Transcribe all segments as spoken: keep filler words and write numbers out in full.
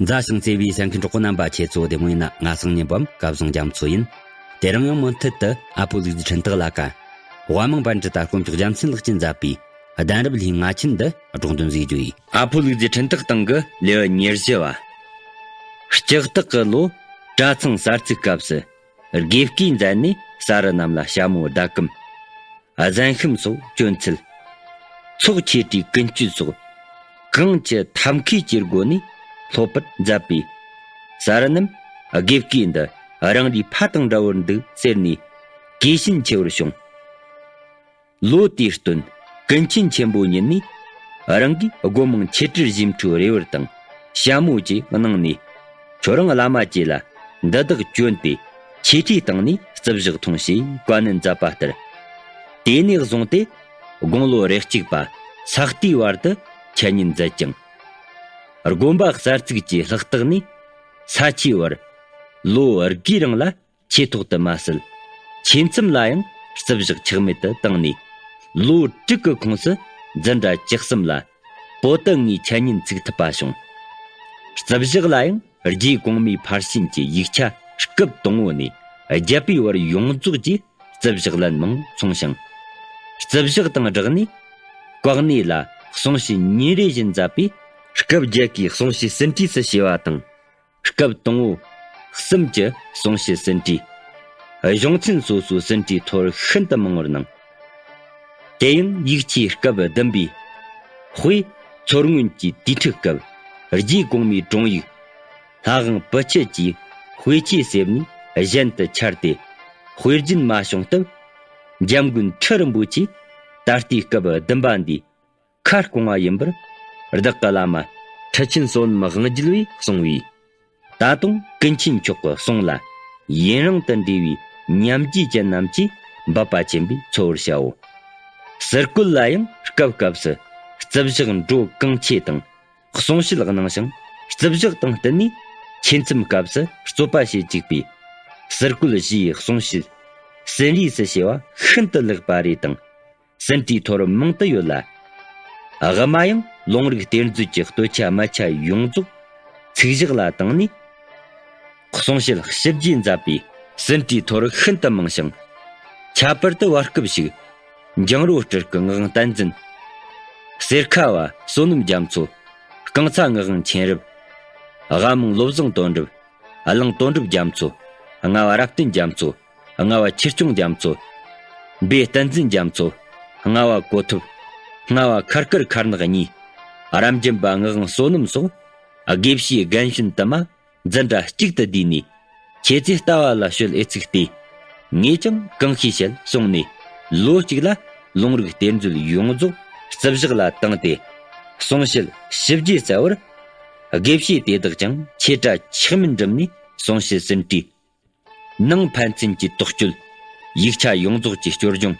མཛའ་ཞིང་བརྩེ་བའི་གསན་མཁན་གྲོགས་པོ་རྣམ་པ། ཁྱེད་ཚོ་བདེ་མོ་ཡིན་ན། ང་སང་ཉིན་བམ་སྐལ་བཟང་རྒྱ་མཚོ་ཡིན། དེ་རིང་ཡང་མུ་མཐུད་དུ་ཨ་ཕོ་ལུག་རྫི་འཕྲིན་སྟེགས་ལ་ཀ་དབའ་མང་པཎ་ཌི་ཏ་དཀོན་མཆོག་རྒྱལ་མཚན་ལགས་ཀྱིས་མཛད་པའི་གདན་རབས་ལྷའི་ང་ཆེན་འདི་སྒྲོག་འདོན་ཟིག་རྒྱུ་ཡིན། ཨ་ཕོ་ལུག་རྫི་འཕྲིན་སྟེགས་སྟེང་གི་ལེའུ་ཉེར་བཞི་བ། ལྕགས་སྟག་གི་ལོ་གྲྭ་ཚང་གསར་བཙུགས་སྐབས་སུ་དགེ་བསྐོས་མཛད་ནས་ས་རུ་རྣམས་ལ་ཞྭ་མོ་ཟླ་གམ། གཟན་ཤམ་སོགས་གྱོན་ཚུལ། ཚོགས་ཆེ་གྲས་ཀུན་སྤྱོད་སོགས་གང་ཅི་ཐབས་མཁས་ཀྱི་སྒོ་ནས་སློབ་པར་མཛད་པས། ས་རུ་རྣམས་དགེ་བསྐོས་འདི་རང་རེའི་ཕ་དང་འདྲ་བོར་འདུག་ཟེར་ནས་གུས་ཞེན་ཆེ་བར་བྱུང་། ལོ་དེའི་སྟོན་ཀུན་མཁྱེན་ཆེན་པོ་ཉིད་ནས་རང་གིས་སྒོ་མང་ཆེ་ཁྲིར་བཞེངས་འཕྲུལ་རེ་བར་དང་ཞྭ་མོ་བཅས་གནང་ནས། ཁྱོད་རང་བླ་མ་བཅས་ལ་འདི་དག་བསྐྱོན་ཏེ་ཆེ་ཁྲིའི་སྟེང་ནས་རྩིབས་བཞག་ཐོངས་ཞེས་བཀའ་ནན་མཛད་པ་ལྟར། དེ་ནས་བཟུང་སྟེ་དགུང་ལོ་རེ་གཅིག་པ་ས་སྟེའི་བར་དུ་འཆད་ཉན་མཛད་ཅིང་། དགོན་པ་གསར་བཙུགས་ཀྱི་ལྷག་རྟགས་ནས་ས་ཆའི་བར་ལོ་དགུའི་རིང་ལ་ཆོས་ཐོག་ཏུ་མ་ཟད། ཆོས་མཚམས་ལ་ཡང་རྩིབས་བཞག་ཆག་མེད་དུ་བཏང་ནས། ལོ་དྲུག་གི་ཁོངས་སུ་འཛིན་གྲྭ་བཅུ་གསུམ་ལ་པོ་ཏི་ལྔའི་འཆད་ཉན་ཚུགས་ཐུབ་པ་བྱུང་། རྩིབས་བཞག་ལ་ཡང་རྗེ་གོང་མའི་ཕར་ཕྱིན་གྱི་ཡིག་ཆ་སྐབས་དང་པོ་ནས་བརྒྱད་པའི་བར་ཡོངས་རྫོགས་ཀྱི་རྩིབས་བཞག་ལན་མང་ཚོང་ཞིང་། རྩིབས་བཞག་དང་སྦྲགས་ནས་ལྐོག་ནས་ལ་གསུང་བཤད་ཉིན་རེ་བཞིན་མཛད་པས། སྐབས་བརྒྱད་ཀའི་གསུང་བཤད་ཟིན་བྲིས་སུ་བྱས་པ་དང་། སྐབས་དང་པོ་གསུམ་གྱི་གསུང་བཤད་ཟིན་བྲིས། གཞུང་ཚན་སོ་སོའི་ཟིན་བྲིས་ཐོར་ཤིན་ཏུ་མང་བར་གནང་། དེ་ཡང་ཡིག་ཆའི་སྐབས་བདུན་པའི་དཔེ་མཚོ་སྔོན་གྱི་དུས་འཁྲུག་སྐབས་རྗེ་གོང་མའི་དྲུང་ཡིག་ལྷ་དབང་བུ་ཁྱུད་ཀྱིས་དཔེ་ཆའི་གསེབ་ནས་གཞན་དུ་འཆར་ཏེ། དཔེ་རྒྱུན་མ་བྱུང་སྟབས། འཇམ་མགོན་ཁྲི་རིན་པོ་ཆེས་ད་ལྟའི་སྐབས་བདུན་པ་འདིའི་ཁ་སྐོང་བ་ཡིན་པར་བདག་གི་བླ་མ་ཁྲི་ཆེན་བསོད་ནམས་དབང་རྒྱལ་བས་གསུངས་པས། ད་དུང་ཀུན་མཁྱེན་མཆོག་གི་གསུང་ལ་ཡུན་རིང་དུ་འབྲེལ་བའི་ཉམས་རྒྱུས་ཅན་རྣམས་ཀྱིས་འབད་པ་ཆེན་པོས་འཚོལ་བར་བྱའོ། ཟུར་བཀོད་ལ་ཡང་སྐབས་སྐབས་སུ་རྩིབས་བཞག་འགྲོ་གང་ཆེ་དང་གསུང་བཤད་གནང་ཞིང་། རྩིབས་བཞག་དང་བསྟུན་ནས་ཆོས་མཚམས་སྐབས་སུ་རྩོད་པ་བྱེད་བཅུག་པས། ཟུར་བཀོད་བཞིའི་གསུང་བཤད་ཟིན་བྲིས་སུ་བྱས་པ་ཤིན་ཏུ་ལེགས་པ་རེད་དང་། ཟིན་བྲིས་ཐོར་མང་དུ་ཡོད་ལ། དབུ་མ་ཡང་ལུང་རིགས་གཏེར་མཛོད་ཀྱི་སྟོད་ཆ་སྨད་ཆ་ཡོངས་རྫོགས་ཚིག་བཞག་ལ་བཏང་ནས། གསུང་བཤད་ཞིབ་རྒྱས་མཛད་པས་ཟིན་བྲིས་ཐོར་ཤིན་ཏུ་མང་ཞིང་། ཁྱད་པར་དུ་བར་སྐབས་ཤིག་འཇང་རོ་སྤྲུལ་སྐུ་ངག་དབང་བསྟན་འཛིན། གསེར་ཁ་བ་བསོད་ནམས་རྒྱ་མཚོ། རྐང་ཚ་ངག་དབང་མཁྱེན་རབ། དབའ་མང་བློ་བཟང་དོན་གྲུབ། གླང་དོན་གྲུབ་རྒྱ་མཚོ། རྔ་བ་རབ་བརྟན་རྒྱ་མཚོ། རྔ་བ་ཆོས་སྐྱོང་རྒྱ་མཚོ། སྦས་བསྟན་འཛིན་རྒྱ་མཚོ། རྔ་བ་གོ་ཐུབ། རྔ་བ་ཁར་དཀར་མཁར་ནག་གཉིས། རབ་འབྱམས་པ་ངག་དབང་བསོད་ནམས་སོགས་དགེ་བཤེས་རྒན་གཞོན་དུ་མ་འཛིན་གྲྭ་གཅིག་ཏུ་བསྡུས་ནས། ཁྱེད་ཚོས་ལྟ་བ་ལ་ཞོལ་ཨེ་ཚིག་སྟེ། ངས་ཀྱང་གང་ཤེས་བཤད་གསུངས་ནས། ལོ་གཅིག་ལ་ལུང་རིགས་གཏེར་མཛོད་ཡོངས་རྫོགས་རྩིབས་བཞག་ལ་བཏང་སྟེ། གསུང་བཤད་ཞིབ་རྒྱས་བསྩལ་བར། དགེ་བཤེས་དེ་དག་ཀྱང་ཆོས་གྲྭ་ཆགས་མིན་འགྲིམས་ནས་གསུང་བཤད་ཟིན་བྲིས། ནང་ཕན་ཚུན་གྱི་དོགས་གཅོད། ཡིག་ཆ་ཡོངས་རྫོགས་ཀྱི་སྐྱོར་སྦྱོང་།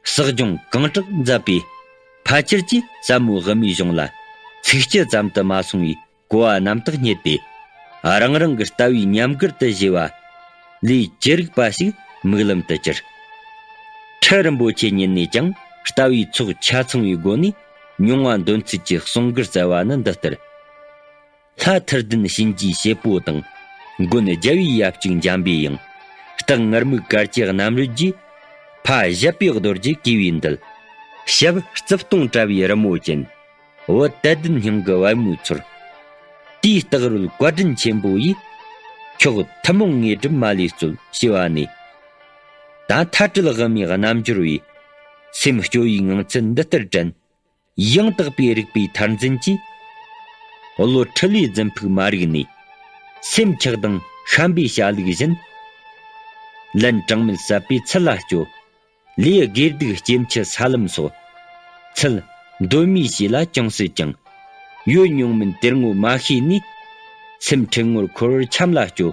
གསག་སྦྱོང་གང་དྲག་མཛད་པས། ཕལ་ཆེར་གྱིས་ཟབ་མོའི་དབུ་མའི་གཞུང་ལ་ཚིགས་བཅད་ཙམ་དུ་མ་སོང་བའི་གོ་བ་རྣམ་དག་རྙེད་དེ། རང་རང་གི་ལྟ་བའི་ཉམས་མགུར་དུ་བཞེས་པ་ལས་ཅི་རིགས་པ་ཞིག་མིག་ལམ་དུ་གྱུར། ཁྲི་རིན་པོ་ཆེ་ཉིད་ནས་ཀྱང་ལྟ་བའི་ཚོགས་ཆ་ཚང་བའི་སྒོ་ནས་མྱོང་བ་འདོན་ཚུལ་གྱི་གསུང་མགུར་སྩལ་བ་ནི་འདི་ལྟར། ལྷ་ཐུར་ལྡན་གཤིན་རྗེའི་སྲས་པོ་དང་། མགོན་རྒྱལ་བའི་ཡབ་གཅིག་འཇམ་པའི་དབྱངས། སྟག་ངར་མིག་དཀར་གྱི་རྣམ་རོལ་གྱིས། ཕ་བཞད་པའི་རྡོ་རྗེ་གུས་པས་འདུད། ཞབས་རྩིབས་སྟོང་བཀྲ་བའི་རི་མོ་ཅན། བུ་དད་ལྡན་སྙིང་གི་པད་མོའི་ཚོར། དེའི་སྟག་རོལ་བཀའ་དྲིན་ཆེན་པོ་ཡིས། ཁྱོད་ཐུན་མོང་དངོས་གྲུབ་མ་ལུས་སྩོལ། ཞེས་པ་ནས། ད་མཐའ་བྲལ་དབུ་མའི་རྣལ་འབྱོར་བའི། སེམས་སྐྱོ་བའི་ངང་ཚུལ་འདི་ལྟར་དྲན། ཡང་དག་པའི་རིག་པའི་མཐར་འཛིན་གྱིས། བློ་འཁྲུལ་བའི་རྫུན་ཕུག་མ་རིག་ནས། སེམས་ཆགས་སྡང་ཤན་པའི་བྱ་ལུགས་བཞིན། ལན་གྲངས་མེད་བསབས་པའི་ཚུལ་ལ་སྐྱོ། ལས་དགེ་སྡིག་སྐྱེ་འཆི་ས་ལམ་སོགས། ཚུལ་འདོད་མིའི་བྱེད་ལ་ཅུང་ཟད་ཀྱང་། ཡོད་མྱོང་མིན་དེར་ངོ་མ་ཤེས་ནས། སེམས་འཁྲུལ་ངོར་འཁོར་བར་འཁྱམས་ལ་སྐྱོ།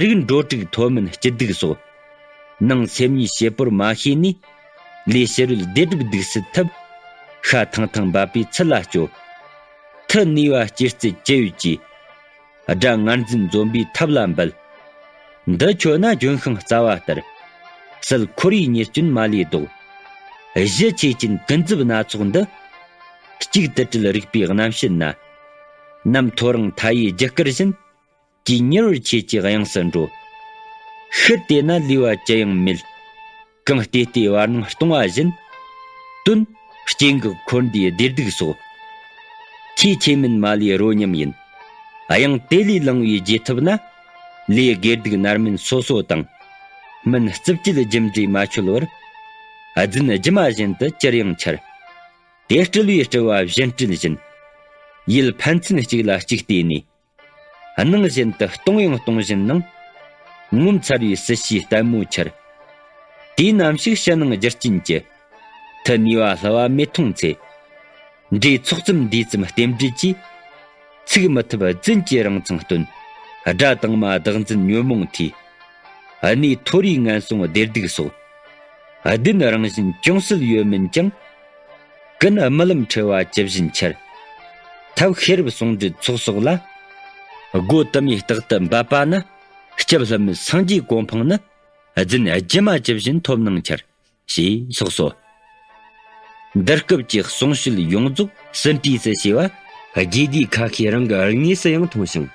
རིགས་འགྲོ་དྲུག་མཐོ་དམན་སྐྱིད་སྡུག་སོགས། ནང་སེམས་ཉིད་བྱེད་པོར་མ་ཤེས་ནས། ལས་ཕྱི་རོལ་བདེ་སྒྲུབ་སྡུག་སེལ་ཐབས། ཤ་ཐང་ཐང་འབབ་པའི་ཚུལ་ལ་སྐྱོ། མཐུ་ནུས་པ་སྐྱེད་ཚལ་ཅི་ཡོད་ཀྱིས། དགྲ་ངར་འཛིན་འཛོམས་པའི་ཐབས་ལ་འབད། འདི་ཁྱོད་ན་ལྗོན་ཤིང་རྩ་བ་ལྟར། སྲིད་འཁོར་བའི་ཉེས་སྐྱོན་མ་ལུས་ཟློག། གཞི་ཆོས་ཅན་ཀུན་རྫོབ་སྣ་ཚོགས་འདི། གཅིག་ཏུ་དྲིལ་རིག་པའི་རྣམ་བཤད་ན། ནམ་ཐོ་རངས་མཐའ་ཡས་རྒྱུ་སྐར་བཞིན། དུས་མྱུར་བར་ཆོས་ཀྱི་དབྱངས་སུ་འགྲོ། ཤུལ་དེ་ན་ལུས་པ་ཅི་ཡང་མེད། གང་བལྟས་བལྟས་བར་སྣང་སྟོང་བ་བཞིན། དོན་སྐྱེ་འགག་འཁོར་འདས་བདེ་སྡུག་སོགས། ཆོས་ཆོས་མིན་མ་ལུས་རོ་མཉམ་ཡིན། དབྱངས་དེ་ལས་ལང་བའི་རྗེས་ཐོབ་ན། ལས་དགེ་སྡིག་རྣམ་སྨིན་སོ་སོ་དང་། སྨིན་རྩུབ་བཅས་རྒྱུ་འབྲས་མ་ཆོད་བར། རྫུན་སྒྱུ་མ་བཞིན་དུ་ཅིར་ཡང་འཆར། དེ་སྤྲུལ་བའི་སྤྲུལ་བ་བཞིན་སྤྲུལ་བཞིན། ཡུལ་ཕན་ཚུན་གཅིག་ལ་གཅིག་བལྟས་ནས། སྣང་བཞིན་དུ་སྟོང་ཡང་སྟོང་བཞིན་སྣང་། ངོ་མཚར་བའི་སྲིད་ཞིའི་ལྟད་མོ་འཆར། དུས་ནམ་ཞིག་ཕྱི་ནང་རྒྱུ་རྐྱེན་གྱིས། མཐུ་ནུས་པ་བསླུ་བ་མེད་མཐོང་ཚེ། འདྲེས་ཚོགས་ཙམ་འདུས་ཙམ་རྟེན་འབྲེལ་གྱིས། ཚུགས་མི་ཐུབ་རྫུན་གྱི་རང་མཚང་སྟོན། དགྲ་དང་མ་བདག་འཛིན་ཉོན་མོངས་མཐུས། གནས་མཐོ་རིས་ངན་སོང་བདེ་སྡུག་སོགས། བདེན་རང་བཞིན་ཅུང་ཟད་ཡོད་མིན་ཀྱང་། ཀུན་རྨི་ལམ་འཁྲུལ་བ་ཇི་བཞིན་འཆར། ཐབས་ཤེས་རབ་ཟུང་འབྲེལ་ཚོགས་གསོག་ལ། སྒོ་དུ་མའི་རྟག་ཏུ་འབབ་པ་ནི། སྐྱབས་ལྷ་མིའི་སངས་རྒྱས་གོ་འཕང་ནི། རྫུན་སྒྱུ་མ་ཇི་བཞིན་ཐོབ་སྣང་འཆར། ཞེས་སོགས་སོ། འདི་སྐབས་ཀྱི་གསུང་བཤད་ཡོངས་རྫོགས་ཟིན་བྲིས་སུ་བྱས་པ། རྗེ་དེ་ཁ་ཤས་རང་གི་དངོས་སུ་ཡང་མཐོང་ཞིང་།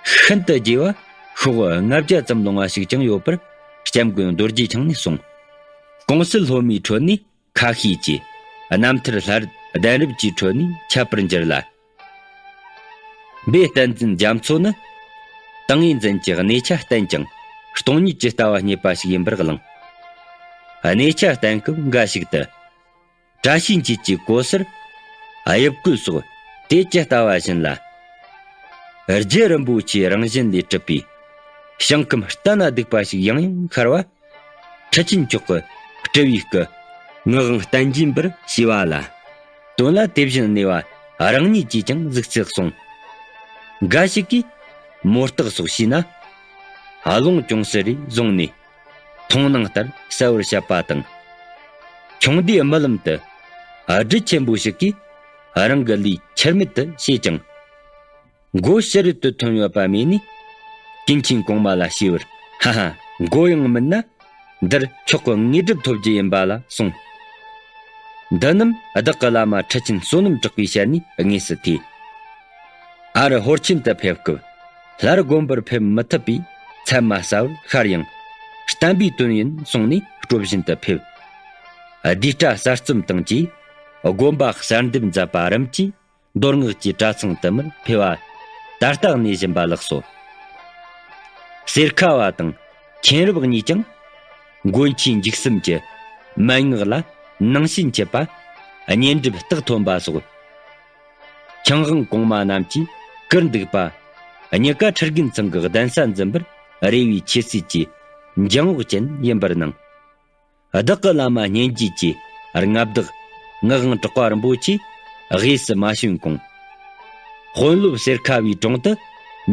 ཤིན་ཏུ་རྒྱས་པ་ཤོག་ལྔ་བརྒྱ་ཙམ་ལོངས་པ་ཞིག་ཀྱང་ཡོད་པར་སྐྱབས་མགོན་རྡོ་རྗེ་འཆང་ནས་གསུངས། ཀུང་སི་སློབ་མའི་ཁྲོད་ནས་ཁ་ཤས་ཀྱིས་རྣམ་ཐར་ལྷ་རིས་གདན་རབས་ཀྱི་ཁྲོད་ནས་ཁྱབ་པར་འགྱུར་ལ། སྦས་བསྟན་འཛིན་རྒྱ་མཚོ་ནི་ཏིང་ངེ་འཛིན་གྱི་གནས་ཆ་བསྟན་ཀྱང་སྟོང་ཉིད་ཀྱི་ལྟ་བ་རྙེད་པ་ཞིག་ཡིན་པར་གླེང་། གནས་ཆ་བསྟན་སྐབས་འགའ་ཞིག་ཏུ། བཀྲ་ཤིས་འཁྱིལ་གྱི་གོ་སར་དབྱིབས་བཀོད་སོགས་དེ་ཇི་ལྟ་བ་བཞིན་ལ། རྒྱུ་རིན་པོ་ཆེའི་རང་བཞིན་ལས་གྲུབ་པའི་ཞིང་ཁམས་ལྟ་ན་སྡུག་པ་ཞིག་ཡང་ཡང་ཤར་བ། ཁྲི་ཆེན་མཆོག་གི་སྤྲུལ་བའི་སྐུ་ངག་དབང་བསྟན་རྒྱས་པར་བྱས་པ་ལ། དོན་ལ་དེ་བཞིན་གནས་པ་རང་ཉིད་ཀྱིས་ཀྱང་གཟིགས་ཚུལ་གསུངས། འགའ་ཞིག་གིས་མོ་རྟགས་སོགས་ཤེས་ན། ཨ་ལོང་ཅུང་ཟད་རེ་བཟུང་ནས། མཐོང་སྣང་ལྟར་གསལ་བར་བཤད་པ་དང་། ཁྱུང་སྡེའི་རྨི་ལམ་དུ་སྦྲུལ་ཆེན་པོ་ཞིག་གིས་རང་གི་ལུས་ཁྱུར་མིད་དུ་བྱས་ཀྱང་། མགོ་ཕྱི་རོལ་དུ་ཐོན་ཡོད་པ་མེད་ནས་ཀུན་མཁྱེན་གོང་མ་ལ་ཞུས་པར། ཧ་ཧ། མགོ་ཡང་མིད་ན་འདིར་མཆོག་གི་དངོས་གྲུབ་ཐོབ་རྒྱུ་ཡིན་པ་ལ་གསུངས། འདི་རྣམས་བདག་གི་བླ་མ་ཁྲི་ཆེན་བསོད་ནམས་གྲགས་པའི་ཞལ་ནས་དངོས་སུ་ཐོས། ཨར་ཧོར་ཆེན་དུ་ཕེབས་སྐབས། སླར་དགོན་པར་ཕེབས་མི་ཐུབ་པས་མཚམས་མ་ཟ་བར་ཤར་ཡང་། བསྟན་པའི་དོན་ཡིན་གསུངས་ནས་སྤྲོ་བཞིན་དུ་ཕེབས། བསྡུས་གྲྭ་གསར་རྩོམ་དང་བཅས་དགོན་པ་གསར་འདེབས་མཛད་པ་རིམ་གྱིས་མདོ་སྔགས་ཀྱི་གྲྭ་ཚང་དུ་མར་ཕེབས་པ་ད་ལྟ་གནས་བཞིན་པ་ལགས་སོ། གསེར་ཁ་བ་དང་མཁྱེན་རབ་གཉིས་ཀྱང་། མགོན་ཁྱེད་འཇིགས་གསུམ་གྱི་མན་ངག་ལ་ནང་ཞེན་བྱེད་པ། གཉེན་སྒྲིབ་རྟགས་ཐོན་པ་སོགས། ཁྱུང་དབང་གོང་མ་རྣམས་ཀྱིས་བཀུར་འདུག་པ། གཉིས་ཀ་ཁྲི་རྒན་ཚང་གི་གདན་ས་འཛིན་པར་རེ་བའི་ཆེ་བསོད་ཀྱི་འགྱིང་འོག་ཅན་ཡིན་པར་སྣང་། བདག་གི་བླ་མ་སྙན་རྒྱས་ཀྱི་མངའ་བདག་ངག་དབང་གྲགས་པ་རིན་པོ་ཆེ་དབུས་སུ་མ་བྱོན་གོང་། དཔོན་སློབ་གསེར་ཁ་བའི་དྲུང་དུ་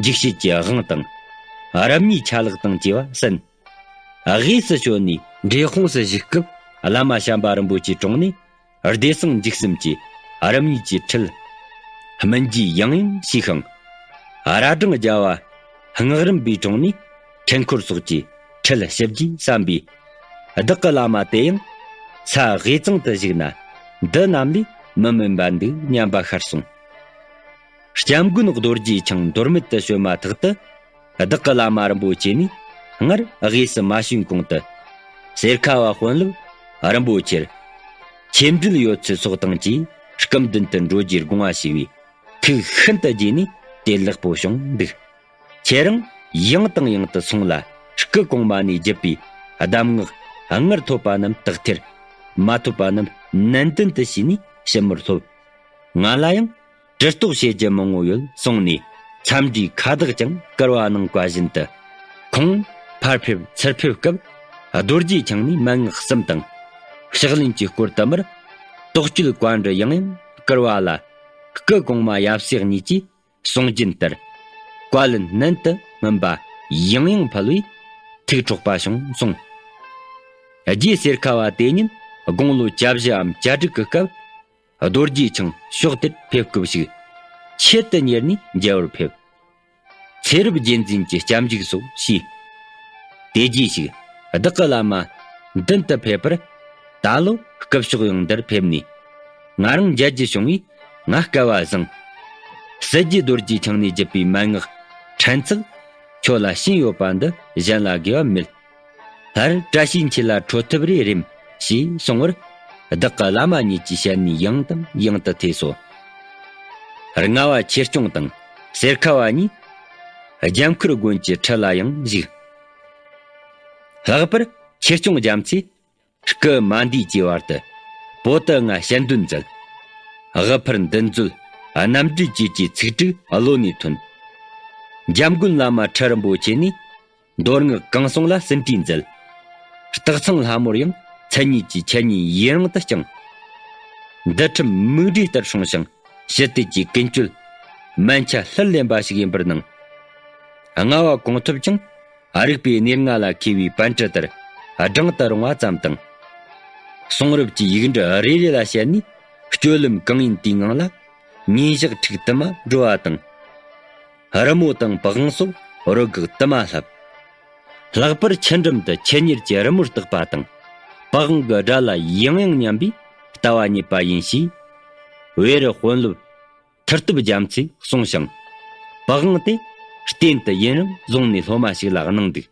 འཇིགས་བྱེད་ཀྱི་དབང་དང་། རབ་གནས་ཆ་ལག་དང་བཅས་པ་གསན། དབུས་སུ་བྱོན་ནས་འབྲས་སྤུངས་སུ་བཞུགས་སྐབས། བླ་མ་བྱམས་པ་རིན་པོ་ཆེའི་དྲུང་ནས་བདེ་གསང་འཇིགས་གསུམ་གྱི་རབ་གནས་ཀྱི་ཁྲིད། སྨིན་རྒྱས་ཡང་ཡང་བྱས་ཤིང་། རྭ་སྒྲེང་རྒྱལ་བ་སྔགས་རམས་པའི་དྲུང་ནས་འཕྲུལ་འཁོར་སོགས་ཀྱི་ཁྲིད་ཞིབ་རྒྱས་བསམ་པས། བདག་གི་བླ་མ་དེ་ཡང་ས་དབུས་གཙང་དུ་བཞུགས་ན་འདི་རྣམས་ལས་མི་དམན་པ་འདུག་སྙམ་པ་ཤར་སོང་། སྐྱབས་མགོན་རྡོ་རྗེ་འཆང་མདོ་སྨད་དུ་བྱོན་མ་ཐག་ཏུ། བདག་གི་བླ་མ་རིན་པོ་ཆེ་ནས་སྔར་དབུས་སུ་མ་བྱོན་གོང་དུ། གསེར་ཁ་བ་དཔོན་སློབ་རིན་པོ་ཆེར་ཆེ་འབྲེལ་ཡོད་ཚུལ་སོགས་དང་བཅས་སྐུ་མདུན་དུ་འགྲོ་རྒྱུའི་དགོངས་པ་ཞུས་པས་ཐུགས་ཤིན་ཏུ་དགྱེས་ནས་དེ་ལེགས་པོ་བྱུང་འདུག་ཁྱེད་རང་ཡང་དང་ཡང་དུ་སོང་ལ་སྐུ་གོང་མ་ནས་བརྒྱུད་པའི་གདམས་ངག་སྔར་ཐོབ་པ་རྣམས་དག་ཐེར། མ་ཐོབ་པ་རྣམས་ནན་ཏན་དུ་བྱས་ནས་ཞིབ་མོར་སློབས། ང་ལ་ཡང་གྲུ་ཐོག་བྱེད་རྒྱུ་མང་པོ་ཡོད་གསུངས་ནས་འཚམས་འདྲིའི་ཁ་བཏགས་ཀྱང་བསྐུར་བ་གནང་བཀའ་བཞིན་དུ། ཁོང་ཕར་ཕེབས་ཚུར་ཕེབས་སྐབས་རྡོ་རྗེ་འཆང་ནས་མན་ངག་གསུམ་དང་། ཕྱག་ལེན་གྱི་སྐོར་དུ་མར་དོགས་གཅོད་བཀའ་འདྲི་ཡང་ཡང་བསྐུར་བ་ལ། སྐུ་གོང་མ་ཡབ་སྲས་གཉིས་ཀྱིས་གསུང་རྒྱུན་ལྟར། བཀའ་ལན་ནན་དུ་སྨིན་པ་ཡང་ཡང་ཕུལ་བས་ཐུགས་འཕྲོག་པ་བྱུང་གསུངས། རྗེ་གསེར་ཁ་བ་དེ་ཉིད་དགུང་ལོ་གྱ་བཞི་འམ་གྱ་དྲུག་གི་སྐབས། རྡོ་རྗེ་འཆང་ཕྱོགས་དེར་ཕེབས་སྐབས་ཤིག་ཆེད་དུ་གཉེར་ནས་མཇལ་བར་ཕེབས། ཚེ་རབས་རྗེས་འཛིན་གྱི་སྐྱབས་འཇུག་སོགས་བྱས། དེ་རྗེས་ཤིག་བདག་གི་བླ་མ་མདུན་དུ་ཕེབས་པར། ད་ལོ་སྐུ་ཕྱོགས་ཡང་འདིར་ཕེབས་ནས་ང་རང་མཇལ་རྒྱུ་བྱུང་བས་ང་སྐལ་བ་བཟང་ གསལ་བརྗིད་རྡོ་རྗེ་འཆང་ནས་བརྒྱུད་པའི་མན་ངག་ཕྲན་ཚེགས་ཁྱོད་ལ་ཤེས་ཡོད་པ་འདི་གཞན་ལ་དགེ་བ་མེད། སླར་བཀྲ་ཤིས་འཁྱིལ་ལ་འཕྲོད་ཐུབ་རེ་རེམ་ཞེས་གསུང་བར། བདག་གི་བླ་མ་ཉིད་ཀྱི་ཞལ་ནས་ཡང་དང་ཡང་དུ་ཐོས་སོ། ལྔ་བ་ཆོས་སྐྱོང་དང་སེར་ཁ་བ་གཉིས་རྒྱ་མཁར་དགོན་གྱི་ཁྲི་ལ་ཡང་བཞུགས། ལྷག་པར་ཆོས་སྐྱོང་རྒྱ་མཚོས་སྐུ་མ་འདས་ཀྱི་བར་དུ་པོ་ཏི་ང་ཞལ་འདོན་མཛད། དབུ་ཕར་འདུལ་མཛོད་རྣམ་འགྲེལ་བཅས་ཀྱི་ཚིག་དྲུག་བློ་ནས་ཐོན། འཇམ་མགོན་བླ་མ་ཁྲི་རིན་པོ་ཆེ་ནས་མདོ་སྔགས་གང་གསུང་ལ་ཟིན་བྲིས་མཛད། སྟག་ཚང་ལྷ་མོར་ཡང་མཚན་ཉིད་ཀྱི་འཆད་ཉན་ཡུན་རིང་དུ་བསྐྱངས། འདུལ་ཁྲིམས་མིག་འབྲས་ལྟར་སྲུང་ཞིང་ཞི་བདེ་ཀྱི་ཀུན་སྤྱོད་མན་ཆད་ལྷུར་ལེན་པ་ཞིག་ཡིན་པར་སྣང་། ལྔ་བ་གོང་ཐུབ་ཀྱང་རིག་པའི་གནས་ལྔ་ལ་མཁས་པའི་པཎ་གྲུ་ལྟར་བགྲང་དུ་རུང་བ་ཙམ་དང་། གསུང་རབ་ཀྱི་ཡིག་འབྲུ་རེ་རེ་ལ་བཤད་ནས་སྤྱོད་ལམ་གང་ཡིན་དེའི་ངང་ལ་ཉིན་ཞག་ཕྲུག་དུ་མ་འགྲོ་བ་དང་། རི་མོ་དང་པི་ཝང་སོགས་རོལ་དགག་དུ་མ་བསླབ། ལྷག་པར་ཆུ་འགྲམ་དུ་ཆུ་གཉེར་གྱི་རི་མོར་བརྟག་པ་དང་། པི་ཝང་གི་སྒྲ་ལ་ཡང་ཡང་མཉམ་པའི་ལྟ་བ་རྙེད་པ་ཡིན་ཞེས། བེ་རི་དཔོན་སློབ་མཐུ་སྟོབས་རྒྱ་མཚོས་གསུངས་ཤིང་། པི་ཝང་དེ་གཏན་དུ་ཡུན་རིང་བཟུང་ནས་སློབ་མ་ཞིག་ལ་གནང་འདུག།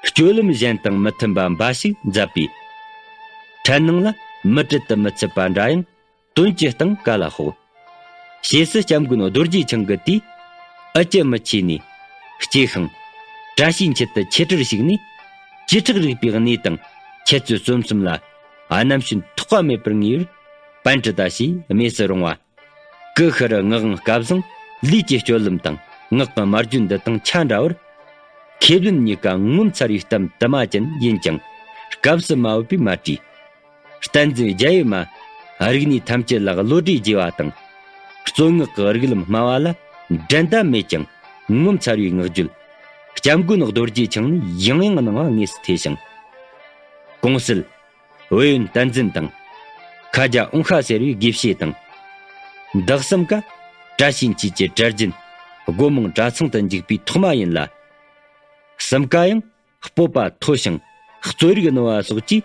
སྤྱོད་ལམ་གཞན་དང་མི་མཐུན་པ་འབའ་ཞིག་མཛད་པས། འཕྲལ་སྣང་ལ་མི་བཀྲུ་དུ་མི་ཚུད་པ་འདྲ་ཡང་། དོན་གྱི་སྟེང་ག་ལ་ཕོག། ཞེས་སུ་སྐྱབས་མགོན་རྡོ་རྗེ་འཆང་གིས་དེའི་ཨུ་ཅི་མི་ཆེ་ནས་གཅེས་ཤིང་། བཀྲ་ཤིས་འཁྱིལ་དུ་ཆེད་གྲོལ་ཞུགས་ནས། བཅུ་ཕྲག་རིག་པའི་གནས་དང་འཆད་རྩོད་རྩོམ་གསུམ་ལ་རྣམ་ཤེས་ཐོགས་པ་མེད་པར་ངེས་པར་པཎ་གྲུ་ད་ཞེས་སྨོས་སུ་རུང་བ། ཀུ་ཤུ་རུ་ངག་དབང་སྐལ་བཟང་ལུས་ཀྱི་སྤྱོད་ལམ་དང་ངག་གི་སྨྲ་བརྗོད་འདི་དང་ཆ་འདྲ་བར། ཁས་ལེན་གཉིས་ཀ་ངོ་མཚར་བའི་གཏམ་དུ་མ་ཅན་ཡིན་ཀྱང་སྐབས་སུ་མ་བབས་པས་མ་བྲིས། བསྟན་འཛིན་རྒྱ་ཡེ་མ་རིག་གནས་ཐམས་ཅད་ལ་བློ་གྲོས་རྒྱས་པ་དང་། རྩོད་ངག་གི་རིགས་ལམ་སྨྲ་བ་ལ་འགྲན་ཟླ་མེད་ཀྱང་ངོ་མཚར་བའི་ངག་བརྗོད། སྐྱབས་མགོན་རྡོ་རྗེ་འཆང་ནས་ཡང་ཡང་གནང་བ་དངོས་སུ་ཐོས་ཤིང་། ཀུང་སི། བོད་ཡོན་བསྟན་འཛིན་དང་། ཁ་རྒྱ་ཨོང་ཤ་ཟེར་བའི་དགེ་བཤེས་དང་། འདི་གསུམ་ཀ་བཀྲ་ཤིས་འཁྱིལ་གྱི་གྲྭ་རྒྱུན་སྒོ་མང་གྲྭ་ཚང་དུ་འཇུག་པའི་ཐོག་མ་ཡིན་ལ། གསུམ་ཀ་ཡང་སྤོབས་པ་མཐོ་ཞིང་རྩོད་རིག་རྣོ་བ་སོགས་ཀྱིས་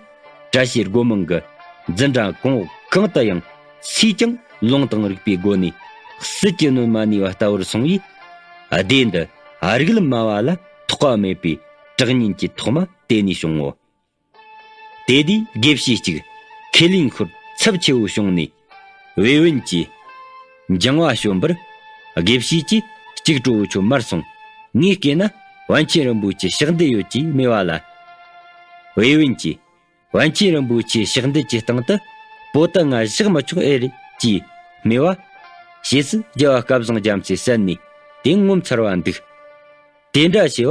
བཀྲ་ཤིས་སྒོ་མང་གི་འཛིན་གྲྭ་གོང་འོག་གང་དུ་ཡང་སུས་ཀྱང་ལུང་དང་རིགས་པའི་སྒོ་ནས་སྲིད་ཀྱི་སྣོན་མ་ནུས་པ་ལྟ་བུར་སོང་བས། སྡེ་འདི་རིགས་ལམ་སྨྲ་བ་ལ་ཐོགས་པ་མེད་པའི་གྲགས་སྙན་གྱི་ཐོག་མ་དེ་ནས་བྱུང་ངོ་། དེ་དུས་དགེ་བཤེས་གཅིག་ཁས་ལེན་ཤོར་ཚབས་ཆེ་བོ་བྱུང་ནས། བེ་བན་གྱིས་འགྱིང་བ་བྱོན་པར། དགེ་བཤེས་ཀྱིས་གཅིག་གྲོགས་ཁྱོད་མར་སོང་། ངས་བལྟས་ན་པཎ་ཆེན་རིན་པོ་ཆེ་ཞག་འདི་ཡོད་ཅེས་སྨྲས་པ་ལ། བེ་བན་གྱིས་པཎ་ཆེན་རིན་པོ་ཆེ་ཞག་འདི་གྱི་སྟེང་དུ་པོ་ཏི་ང་བཞག་མི་ཆོག་ཨེ་རེད་ཅེས་སྨྲས་པ། ཞེས་སུ་རྒྱལ་བ་སྐལ་བཟང་རྒྱ་མཚོས་གསན་ནས་དེ་ངོ་མཚར་བ་འདུག། དེ་འདྲ་བྱས་པ་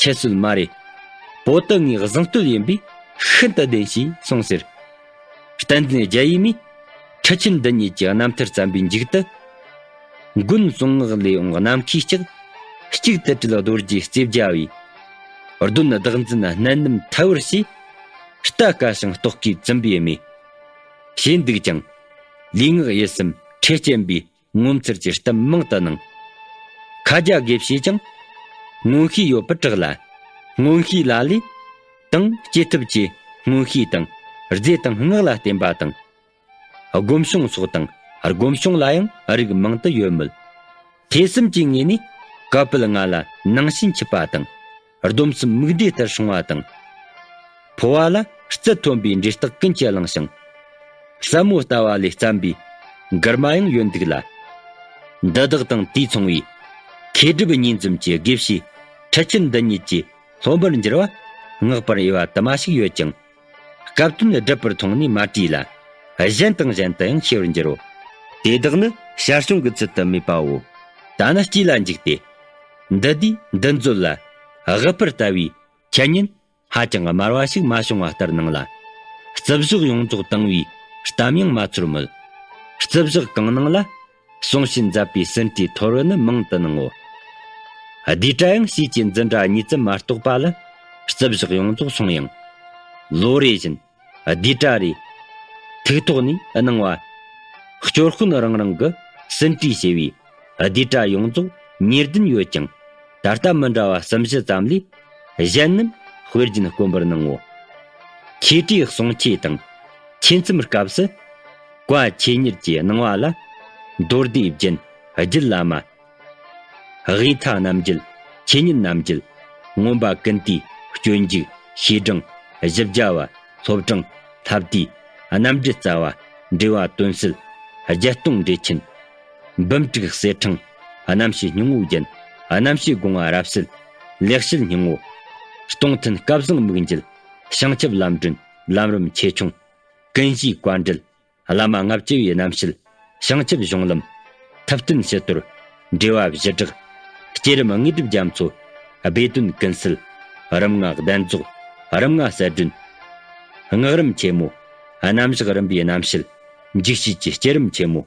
ཁྱད་གསོད་མ་རེད། པོ་ཏི་ངའི་གཟེངས་བསྟོད་ཡིན་པས་ཤིན་ཏུ་བདེན་ཞེས་གསུངས་ཟེར། བསྟན་འཛིན་རྒྱ་ཡེ་མས་ཁྲི་ཆེན་འདི་ཉིད་ཀྱི་རྣམ་ཐར་བརྩམས་པའི་མཇུག་ཏུ། མགོན་གསུང་ངག་ལས་འོངས་ནམ་མཁའི་ལྕགས། གཅིག་ཏུ་དྲིལ་རྡོ་རྗེ་རྩེ་བརྒྱ་བའི། གདོན་བདག་འཛིན་སྣ་ནམ་ཐལ་བར་བྱས། རྟ་དཀའ་ཞིང་ལྟོགས་ཀྱིས་བཙུམ་པའི་མི། ཞེས་འདུག་ཀྱང་། ལུས་ངག་ཡིད་གསུམ་ཁྲེལ་སྐྱེན་པའི། ངོ་མཚར་གྱི་གཏམ་མང་དུ་གནང་། ཁ་རྒྱ་དགེ་བཤེས་ཀྱང་མངོན་ཤེས་ཡོད་པར་གྲགས་ལ། མངོན་ཤེས་ལ་ལས་དང་སྐྱེས་ཐུབ་ཀྱི་མངོན་ཤེས་དང་རྫས་དང་སྔགས་ལ་བརྟེན་པ་དང་། སྒོམ་བྱུང་སོགས་དང་སྒོམ་བྱུང་ལ་ཡང་རིགས་མང་དུ་ཡོད་མོད། ཐོས་བསམ་གྱི་ངོས་ནས་ཀ་པལ་ལྔ་ལ་ནང་བྱན་ཆུད་པ་དང་། སྡོམ་གསུམ་མིག་འབྲས་ལྟར་སྲུང་བ་དང་། འཕོ་བ་ལ་རྩི་མཐོན་པོའི་འབྲས་རྟགས་ཀུན་གྱིས་བླངས་ཤིང་། ཟབ་མོ་ལྟ་བ་ལས་བརྩམས་པའི་མགུར་མ་ཡང་ཡོད་འདུག་ལ། འདི་དག་དང་དེས་མཚུངས་པའི་མཁས་གྲུབ་གཉིས་འཛོམས་ཀྱི་དགེ་བཤེས་ཁྲི་ཆེན་འདི་ཉིད་ཀྱི་སློབ་མར་འགྱུར་བ་བསྔགས་པར་འོས་པ་དུ་མ་ཞིག་ཡོད་ཀྱང་། སྐབས་དོན་སྒྲུབ་པར་མཐོང་ནས་མ་བྲིས་ལ། གཞན་དང་གཞན་དུ་ཡང་ཤེས་པར་འགྱུར་རོ། དེ་དག་ནི་ཞར་བྱུང་གི་ཚུལ་དུ་སྨྲས་པའོ། ད་ནི་དཀྱིལ་ལ་འཇུག་སྟེ། འདི་དུས་འདི་མཛོད་ལ་དབུ་ཕར་ལྟ་བུའི་འཆད་ཉན་ཧ་ཅང་དམར་བ་ཞིག་མ་བྱུང་བ་ལྟར་སྣང་ལ། རྩིབས་བཞག་ཡོངས་རྫོགས་བཏང་བའི་གཏམ་ཡང་མ་ཚོར་མོད། རྩིབས་བཞག་གང་སྣང་ལ་གསུང་བཤད་མཛད་པའི་ཟིན་བྲིས་ཐོར་བུ་ནི་མང་དུ་སྣང་ངོ་། ལྡེ་བྲ་ཡང་ཕྱིས་ཀྱི་འཛིན་གྲྭ་གཉིས་ཙམ་མ་གཏོགས་པ་ལ་རྩིབས་བཞག་ཡོངས་རྫོགས་སོང་ཡང་། ལོ་རེ་བཞིན་ལྡེ་བྲ་རེ། ཐུགས་ཐོག་ནས་གནང་བ། སྐྱོར་དཔོན་རང་རང་གི་ཟིན་བྲིས་ཞེས་པའི་ལྡེ་བྲ་ཡོངས་རྫོགས་ཉེར་བདུན་ཡོད་ཀྱང་། ད་ལྟ་མི་འདྲ་བ་གསུམ་བཞི་ཙམ་ལས་གཞན་རྣམས་དཔེ་རྒྱུན་དཀོན་པར་སྣང་ངོ་། ཁྱེད་དྲིས་གསུང་ཆོས་དང་ཆོས་མཚམས་སྐབས་སུ་བཀའ་ཆོས་གཉེར་གྱི་གནང་བ་ལ་མདོ་སྡེའི་རྒྱན། རྒྱུད་བླ་མ། དབུས་མཐའ་རྣམ་རྒྱལ། ཆོས་ཉིད་རྣམ་རྒྱལ། མངོན་པ་ཀུན་བཏུས། སྤྱོད་འཇུག། ཤེས་སྦྲང་། བཞི་བརྒྱ་པ། སློབ་སྦྲང་། ལྷ་བསྡུས། རྣམ་འགྲེལ་རྩ་བ། འགྲེལ་བ་དོན་གསལ། བརྒྱད་སྟོང་འགྲེལ་ཆེན། འབུམ་དྲུག་གསེར་ཕྲེང་། རྣམ་བཤད་སྙིང་པོ་རྒྱན། རྣམ་བཤད་དགོངས་པ་རབ་གསལ། ལེགས་བཤད་སྙིང་པོ། སྟོང་ཐུན་སྐལ་བཟང་དམིགས་འགྱུར། བྱང་ཆུབ་ལམ་སྒྲོན། ལམ་རིམ་ཆེ་ཆུང་། ཀུན་གཞིའི་བཀའ་འགྲེལ། བླ་མ་ལྔ་བཅུ་པའི་རྣམ་བཤད། བྱང་ཆུབ་གཞུང་ལམ། ཐུབ་བསྟན་ཕྱི་དོར། འགྲེལ་བ་བཞི་སྦྲགས། བསྐྱེད་རིམ་དངོས་གྲུབ་རྒྱ་མཚོ། སྦས་དོན་ཀུན་གསལ། རིམ་ལྔ་གདན་རྫོགས། རིམ་ལྔ་གསལ་སྒྲོན། སྔགས་རིམ་ཆེན་མོ། རྣམ་གཞག་རིམ་པའི་རྣམ་བཤད། འཇིགས་བྱེད་ཀྱི་བསྐྱེད་རིམ་ཆེན་མོ།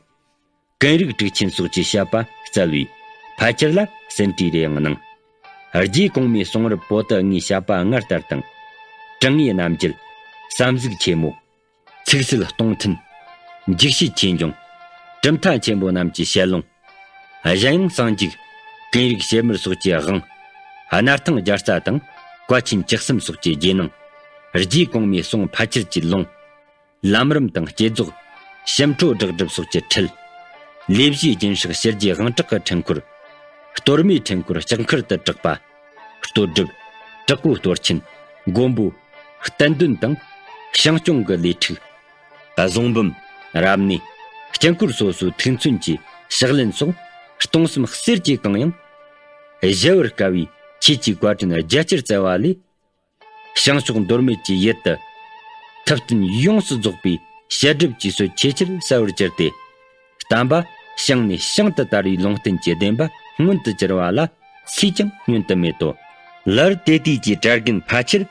ཀུན་རིག་དྲུག་ཆེན་སོགས་ཀྱི་བཤད་པ་སྩལ་བས་ཕལ་ཆེར་ལ་ཟིན་བྲིས་རེ་ཡང་གནང་། རྗེ་གོང་མའི་གསུང་རབ་པོ་ཏི་ལྔའི་བཤད་པ་སྔར་ལྟར་དང་། དྲང་ངེས་རྣམ་འབྱེད། བསམ་གཟིགས་ཆེན་མོ། ཚིག་སྲོལ་སྟོང་ཐུན། འཇིགས་བྱེད་ཆོས་འབྱུང་། གྲུབ་མཐའ་ཆེན་པོ་རྣམས་ཀྱི་ཞལ་ལུང་། གཞན་ཡང་གསང་འཇུག་ཀུན་རིག་བཤད་མར་སོགས་ཀྱི་དབང་། སྣར་ཐང་རྒྱལ་རྩ་དང་བཀའ་ཆེན་བཅུ་གསུམ་སོགས་ཀྱི་རྗེས་གནང་། རྗེ་གོང་མའི་གསུང་ཕལ་ཆེར་གྱི་ལུང་། ལམ་རིམ་དང་བསྐྱེད་རྫོགས། ཞིམ་ཁྲོ་སྦྲགས་སྒྲུབ་སོགས་ཀྱི་ཁྲིད། ལས་བཞིའི་རྒྱུན་ཧྲག་ཕྱི་རྒྱལ་དབང་གྲགས་ཀྱི་འཕྲེང་འཁོར། གཏོར་མའི་འཕྲེང་འཁོར་ལྕགས་མཁར་དུ་གྲགས་པ། གཏོར་སྒྲུབ། དྲག་པོའི་གཏོར་ཆེན། མགོན་པོ། བསྟན་དོན་དང་། ཞིང་སྐྱོང་གི་ལས་འཁྲུགས། བཟུང་འབུམ། རབ་གནས། དཀྱིལ་འཁོར་སོ་སོའི་ཐུགས་མཚོན་གྱི་ཕྱག་ལེན་སོགས་སྟོང་གསུམ་གསེར་གྱིས་གང་ཡང་གཞལ་བར་དཀའ་བའི་ཆོས་ཀྱི་བཀའ་དྲིན་རྒྱ་ཆེར་སྩལ་བ་ལས། བྱང་ཕྱོགས་མདོ་སྨད་ཀྱི་ཡུལ་དུ་ཐུབ་བསྟན་ཡོངས་སུ་རྫོགས་པའི་བཤད་སྒྲུབ་ཀྱི་སྲོལ་ཆེས་ཆེར་གསལ་བར་གྱུར་ཏེ། བསྟན་པ་བྱང་ནས་བྱང་དུ་དར་བའི་ལུང་བསྟན་གྱི་བདེན་པ་མངོན་དུ་གྱུར་བ་ལ་སུས་ཀྱང་བསྙོན་དུ་མེད་དོ། ལར་དེ་དུས་ཀྱི་གྲྭ་རྒན་ཕལ་ཆེར་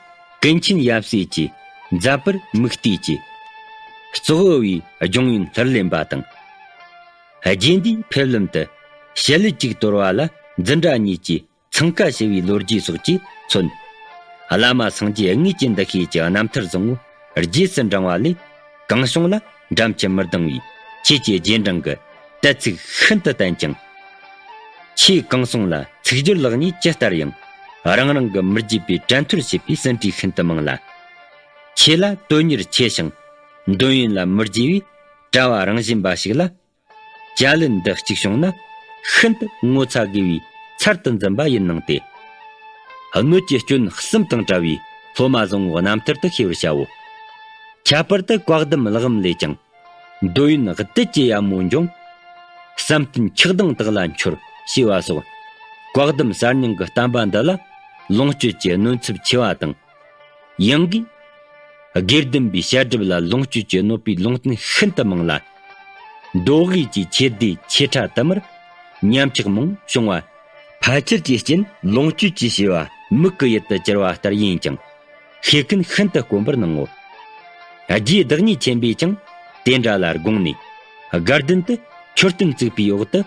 ཀུན་མཁྱེན་ཡབ་སྲས་ཀྱིས་མཛད་པར་མིག་ལྟོས་ཀྱིས། བཙོག་འུ་བའི་སྦྱོང་ཡོན་ལྷུར་ལེན་པ་དང་། རྗེ་འདིའི་ཕེབས་ལམ་དུ་ཞལ་ལུས་གཅིག་དོར་བ་ལ་འཛིན་གྲྭ་གཉིས་ཀྱིས་འཚང་ཁ་ཞུ་བའི་ལོ་རྒྱུས་སོགས་ཀྱིས་མཚོན། བླ་མ་སངས་རྒྱས་དངོས་ཀྱི་འདུ་ཤེས་ཀྱི་རྣམ་ཐར་བཟང་བོ་རྗེས་སུ་འབྲང་བ་ལས། གང་བྱུང་ལ་འགྲམ་གྱི་མི་ལྡང་བའི་ཆོས་ཀྱི་རྗེས་འབྲང་གི་གཏད་ཚིག་ཤིན་ཏུ་བརྟན་ཅིང་། ཆོས་གང་གསུང་ལ་ཚིག་སྦྱོར་ལེགས་ཉེས་ཇི་ལྟར་ཡང་རང་རང་གི་མི་བརྗེད་པའི་དྲན་ཐོར་བྱེད་པའི་ཟིན་བྲིས་ཤིན་ཏུ་མང་ལ། ཆོས་ལ་དོན་གཉེར་ཆེ་ཞིང་འདོན་ཡོན་ལ་མི་བརྗེད་པའི་གྲྭ་བ་རང་བཞིན་པ་ཞིག་ལ། བྱ་ལན་འདི་གཅིག་བྱུང་ན་ཤིན་ཏུ་ངོ་ཚ་དགོས་པའི་ཚར་དུ་འཛིན་པ་ཡིན་གནང་སྟེ། སྣོད་ཀྱི་སྐྱོན་གསུམ་དང་བྲལ་བའི་སློབ་མ་བཟང་བོ་རྣམ་ཐར་དུ་ཤེས་པར་བྱའོ། ཁྱད་པར་དུ་བཀའ་གདམས་ཀློག་མི་ལས་ཀྱང་། འདོད་ཡོན་གཏད་ཀྱི་ཡ་མོ་འབྱུང་། བསམ་གཏན་ཆགས་སྡང་དག་ལ་འཆོར་ཞེས་པ་སོགས། བཀའ་གདམས་གསར་རྙིང་གི་བསྟན་པ་འདི་ལ་ལོངས་སྤྱོད་ཀྱི་གནོད་ཚབས་ཆེ་བ་དང་། ཡང་སྒོས། དགེ་ལྡན་པའི་བཤད་སྒྲུབ་ལ་ལོངས་སྤྱོད་ཀྱི་གནོད་པའི་ལུང་བསྟན་ཤིན་ཏུ་མང་ལ། མདོ་དབུས་ཀྱི་ཆོས་སྡེ་ཆེ་ཕྲ་དུ་མར་ཉམས་ཆག་མང་བྱུང་བ། ཕལ་ཆེར་གྱི་རྐྱེན་ལོངས་སྤྱོད་ཀྱི་བྱས་པ་མིག་གི་ཡུལ་དུ་གྱུར་བ་ལྟར་ཡིན་ཀྱང་། ཤེས་མཁན་ཤིན་ཏུ་དཀོན་པར་སྣང་ངོ་། རྗེ་བདག་ཉིད་ཆེན་པོས་ཀྱང་དེ་འདྲ་ལ་དགོངས་ནས། དགའ་ལྡན་དུ་མཆོད་རྟེན་བརྩིགས་པའི་འོག་ཏུ་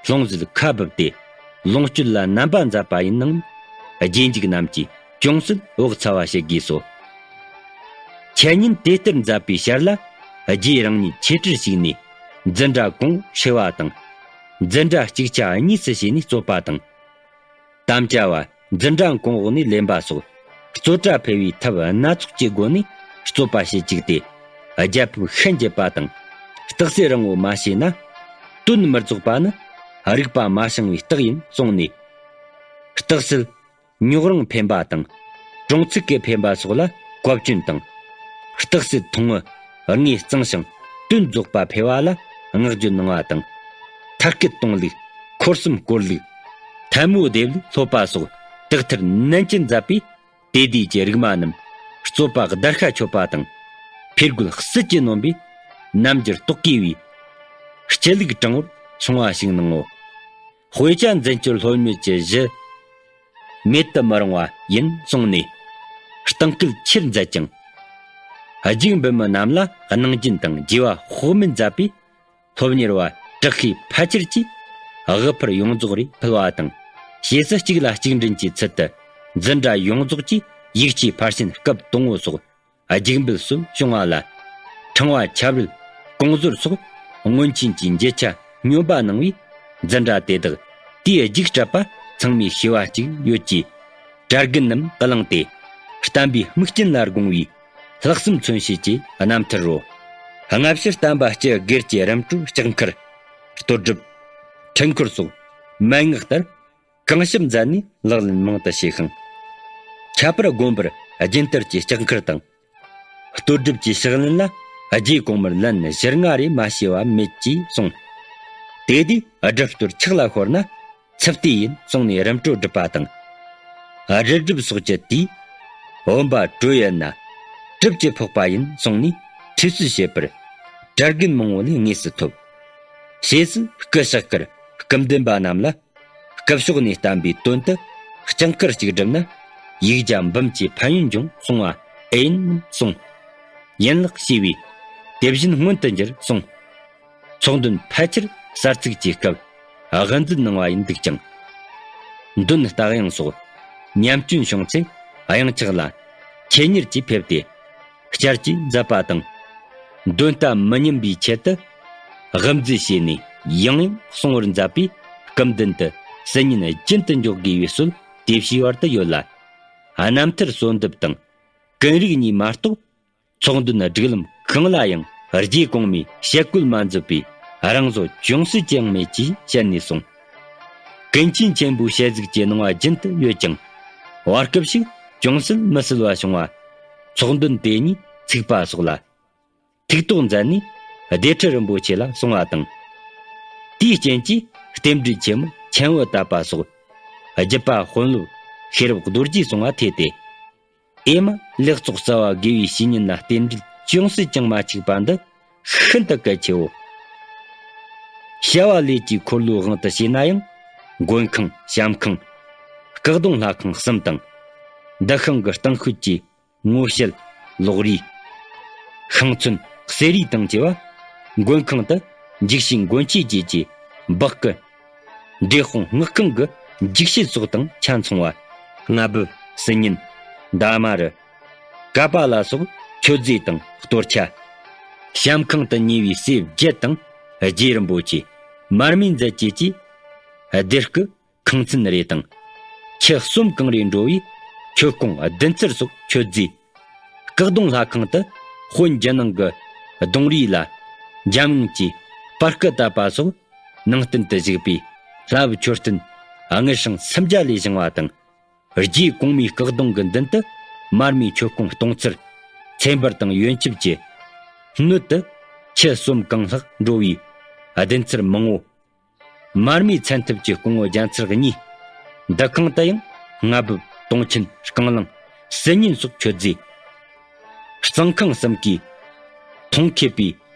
ལྷུང་བཟེད་ཁ་སྦུབས་ཏེ་ལོངས་སྤྱོད་ལ་རྣམ་པ་མཛད་པ་ཡིན་ནའང་། རྗེས་འཇུག་རྣམས་ཀྱིས་ཅུང་ཟད་འོག་ཚ་བ་བྱེད་དགོས་སོ། འཆད་ཉན་དེ་ལྟར་མཛད་པའི་ཞར་ལ་རྗེ་རང་ཉིད་ཆེ་ཁྲིར་ཞུགས་ནས་འཛིན་གྲྭ་གོང་ཧྲིལ་བ་དང་། འཛིན་གྲྭ་གཅིག་ཆ་གཉིས་སུ་ཕྱེ་ནས་རྩོད་པ་དང་། དམ་བཅའ་བ་འཛིན་གྲྭ་གོང་འོག་ནས་ལེན་པ་སོགས་རྩོད་གྲྭ་འཕེལ་བའི་ཐབས་སྣ་ཚོགས་ཀྱི་སྒོ་ནས་རྩོད་པ་བྱེད་བཅུག་སྟེ། རྒྱལ་ཕམ་ཤན་འབྱེད་པ་དང་། རྟགས་གསལ་རིང་པོ་མ་བྱས་ན། དོན་མི་རྫོགས་པ་ནི་རིག་པ་མ་བྱང་བའི་རྟགས་ཡིན་གསུངས་ནས། རྟགས་གསལ་རྙོག་རིང་འཕེན་པ་དང་། གྲོང་ཚིག་གི་འཕེན་པ་སོགས་ལ་གོ་བཅོན་དང་། རྟགས་གསལ་ཐུང་ངུ་ངོས་གཙང་ཞིང་དོན་རྫོགས་པ་འཕེལ་བ་ལ་བསྔགས་བརྗོད་གནང་བ་དང་། མཐར་སྐད་གཏོང་ལུགས། འཁོར་གསུམ་བསྐོར་ལུགས། ཐལ་མོ་རྡེབ་ལུགས་སློབ་པ་སོགས་དག་ཐེར་ནན་གྱིས་མཛད་པས། དེ་དུས་ཀྱི་རིག་མ་རྣམས་རྩོད་པ་བརྡར་ཤ་ཆོད་པ་དང་། འཕེལ་རྒོལ་སྲིད་ཀྱི་ནོན་པའི་རྣམ་འགྱུར་རྟོག་གེ་བའི་སྐྱིད་ལུགས་དྲང་བོར་སོང་བ་ཞིག་གནང་ངོ་། དཔེ་ཆ་འཛིན་སྤྱོད་སློབ་གཉེར་གྱི་གཞི་མེད་དུ་མི་རུང་བ་ཡིན་གསུངས་ནས་གཏིང་སྐུལ་ཆེར་མཛད་ཅིང་། རྒྱུགས་འབུལ་མི་རྣམས་ལ་གནང་སྦྱིན་དང་བརྗེ་བ་དཔག་མེད་མཛད་པས། སློབ་གཉེར་བ་དྲག་ཤུལ་ཕལ་ཆེར་གྱིས་དབུལ་ཕར་ཡོངས་རྫོགས་རེ་ཕུལ་བ་དང་། ཞེ་སུ་གཅིག་ལ་གཅིག་འདྲེན་གྱི་ཚུལ་དུ་འཛིན་གྲྭ་ཡོངས་རྫོགས་ཀྱི་ཡིག་ཆའི་ཕར་ཕྱིན་སྐབས་དང་པོ་སོགས་རྒྱུགས་འབུལ་སྲོལ་བྱུང་བ་ལ། ཕྲེང་བ་ཆབ་རིལ་གོང་ཟོར་སོགས་སྔོན་ཆད་ཀྱི་འཇལ་ཆ་སྙོམས་པ་གནང་བས། འཛིན་གྲྭ་དེ་དག་དུས་རྒྱུགས་སྤྲད་པ་ཚང་མས་ཤེས་པ་གཅིག་ཡོད་ཀྱི། གྲྭ་རྒན་རྣམས་བླངས་ཏེ་བསྟན་པའི་དམིགས་རྐྱེན་ལ་དགོངས་པའི་ལྷག་བསམ་མཚོན་བྱེད་ཀྱི་རྣམ་ཐར་རོ། སྔ་ཕྱི་བསྟན་པ་སྤྱི་སྒེར་གྱི་རིམ་གྲོའི་ལྕགས་མཁར། གཏོར་སྒྲུབ། འཕྲུལ་འཁོར་སོགས་མན་ངག་ལྟར་གང་ཞིབ་མཛད་ནས་ལག་ལེན་མང་དུ་བྱས་ཤིང་། ཁྱད་པར་དགོན་པར་རྒྱུན་དར་གྱི་ལྕགས་མཁར་དང་། སྟོད་སྒྲུབ་ཀྱི་ཕྱག་ལེན་ལ་རྗེ་གོང་མར་ལན་བཞི་ལྔ་རེ་མ་ཞུས་པ་མེད་ཅེས་གསུངས། དེ་དུས་སྒྲུབ་གཏོར་ཕྱག་ལ་ཤོར་ན་ཚུབ་ལྟས་ཡིན་གསུངས་ནས་རིམ་གྲོ་སྒྲུབ་པ་དང་། རི་སྒྲུབ་སོགས་ཀྱི་དུས་བུམ་པ་དྲོད་ཡོད་ན་གྲིབ་ཀྱིས་ཕོག་པ་ཡིན་གསུངས་ནས་ཁྲུས་གསོལ་བྱེད་པར་གྲྭ་རྒན་མང་བོ་ལས་དངོས་སུ་ཐོབ། ཞེས་སུ་སྐུ་གཤེགས་ཀར་སྐུ་མདུན་པ་རྣམས་ལ་སྐུ་ཕྱོགས་ནས་བསྟན་པའི་དོན་དུ་ལྕགས་མཁར་གཅིག་བསྒྲུབས་ན་ཡིག་བརྒྱ་འབུམ་གྱི་ཕན་ཡོན་འབྱུང་གསུང་བ་ཨེ་ཡིན་གསུངས། ཡན་ལག་ཞེས་པས་དེ་བཞིན་མངོན་དུ་འགྱུར་གསུངས། ཚོགས་འདོན་ཕལ་ཆེར་གསར་ཚུགས་ཀྱི་སྐབས་དབུ་འཛད་གནང་བ་ཡིན་འདུག་ཀྱང་། འདོན་རྟགས་དབྱངས་སོགས་ཉམས་སྐྱོན་བྱུང་ཚེ་དབྱངས་འཁྱག་ལ་ཆེད་གཉེར་གྱིས་ཕེབས་ཏེ་བསྐྱར་གྱིས་མཛད་པ་དང་། འདོན་རྟ་མི་ཉམས་པའི་ཆེད་དུ་དབུ་འཛད་བྱས་ནས་ཡང་ཡང་གསུང་བར་མཛད་པས་སྐུ་མདུན་དུ་སིལ་སྙན་རྒྱུན་དུ་འཇོག་དགོས་པའི་སྲོལ་དེ་བཞིན་བར་དུ་ཡོད་ལ། རྣམ་ཐར་གསོལ་འདེབས་དང་ཀུན་རིག་གཉིས་མ་གཏོགས་ཚོགས་འདོན་སྒྲིག་ལམ་གང་ལ་ཡང་རྗེ་གོང་མའི་ཞལ་བཀོད་མ་མཛད་པའི་རང་བཟོ་ཅུང་ཟད་ཀྱང་མེད་ཅེས་བཤད་ནས་གསུངས། ཀུན་མཁྱེན་ཆེན་པོའི་ཞལ་གཟིགས་ཀྱི་གནང་བ་རྒྱུན་དུ་ཡོད་ཀྱང་། བར་སྐབས་ཤིག་ཅུང་ཟད་མི་གསལ་བ་བྱུང་བ། ཚོགས་འདོན་དེ་ཉིད་ཚུགས་པ་སོགས་ལ་ཐུགས་དོགས་མཛད་ནས་སྡེ་ཁྲི་རིན་པོ་ཆེ་ལ་གསུང་བ་དང་། དེའི་རྐྱེན་གྱིས་རྟེན་འབྲེལ་ཆེན་མོ་མཆན་བུ་བཏབ་པ་སོགས་རྒྱུད་པ་དཔོན་སློབ་ཤེས་རབ་རྡོ་རྗེའི་གསུང་བ་ཐོས་ཏེ། ཨེ་མ་ལེགས་ཚོགས་རྩ་བ་དགེ་བའི་བཤེས་གཉེན་ལ་རྟེན་འབྲེལ་ཅུང་ཟད་ཀྱང་མ་འཆུགས་པ་འདི་ཤིན་ཏུ་གལ་ཆེའོ། བྱ་བ་ལས་ཀྱི་འཁོར་ལོའི་དབང་དུ་བྱས་ན་ཡང་མགོན་ཁང་བྱམས་ཁང་། སྐུ་གདུང་ལྷ་ཁང་གསུམ་དང་། འདུ་ཁང་གི་གཏིང་ཤུལ་གྱི་ངོ་ཤེལ། ལོགས་རིས། ཤིང་ཚོན། གསེར་རིས་དང་བཅས་པ། མགོན་ཁང་དུ་འཇིགས་བྱེད་མགོན་ཆས་བཅས་ཀྱི་སྦག་སྐུ། འབྲས་སྤུངས་སྔགས་ཁང་གི་འཇིགས་བྱེད་སོགས་དང་ཆ་མཚུངས་པ། རྔ་སྦུབ། སིལ་སྙན། འདབ་མ་རུ། ཀ་པཱ་ལ་སོགས་མཆོད་རྫས་དང་གཏོར་ཆ། བྱམས་ཁང་དུ་ཉེ་བའི་སྲས་བརྒྱད་དང་རྗེ་རིན་པོ་ཆེ། མར་མེ་མཛད་བཅས་ཀྱི་སྡེར་སྐུ། ཁང་ཚན་རེ་དང་། ཁྱི་གསོམ་གང་རེ་འགྲོ་བའི་མཆོད་ཀོང་བདུན་ཚར་སོགས་མཆོད་རྫས། སྐུ་གདུང་ལྷ་ཁང་དུ་དཔོན་རྒྱུ་ནང་གི་གདུང་རིས་ལ་འཇམ་དབྱངས་ཀྱི་པར་སྐུ་བཏབ་པ་སོགས་ནང་རྟེན་དུ་བཞུགས་པའི་ལྷ་བུ་མཆོད་རྟེན་དངུལ་སྲང་སུམ་བརྒྱ་ལས་བཞེངས་པ་དང་། རྗེ་གོང་མའི་སྐུ་གདུང་གི་མདུན་དུ་མར་མེའི་མཆོད་ཀོང་སྟོང་ཚར། ཚེ་འབར་དང་ཡོན་ཆབ་ཀྱི་སྣོད་དུ་ཁྱི་གསོམ་གང་ལྷག་འགྲོ་བའི་བདུན་ཚར་མང་བོ། མར་མེའི་མཚན་ཐུབ་ཀྱི་སྐུ་ངོ་བརྒྱ་ཚར་གཉིས། འདུ་ཁང་དུ་ཡང་རྔ་སྦུབ། དུང་ཆེན། རྐང་གླང་། སིལ་སྙན་སོགས་མཆོད་རྫས། གཙང་ཁང་གསུམ་གའི་མཐོང་ཁེབས་པའི་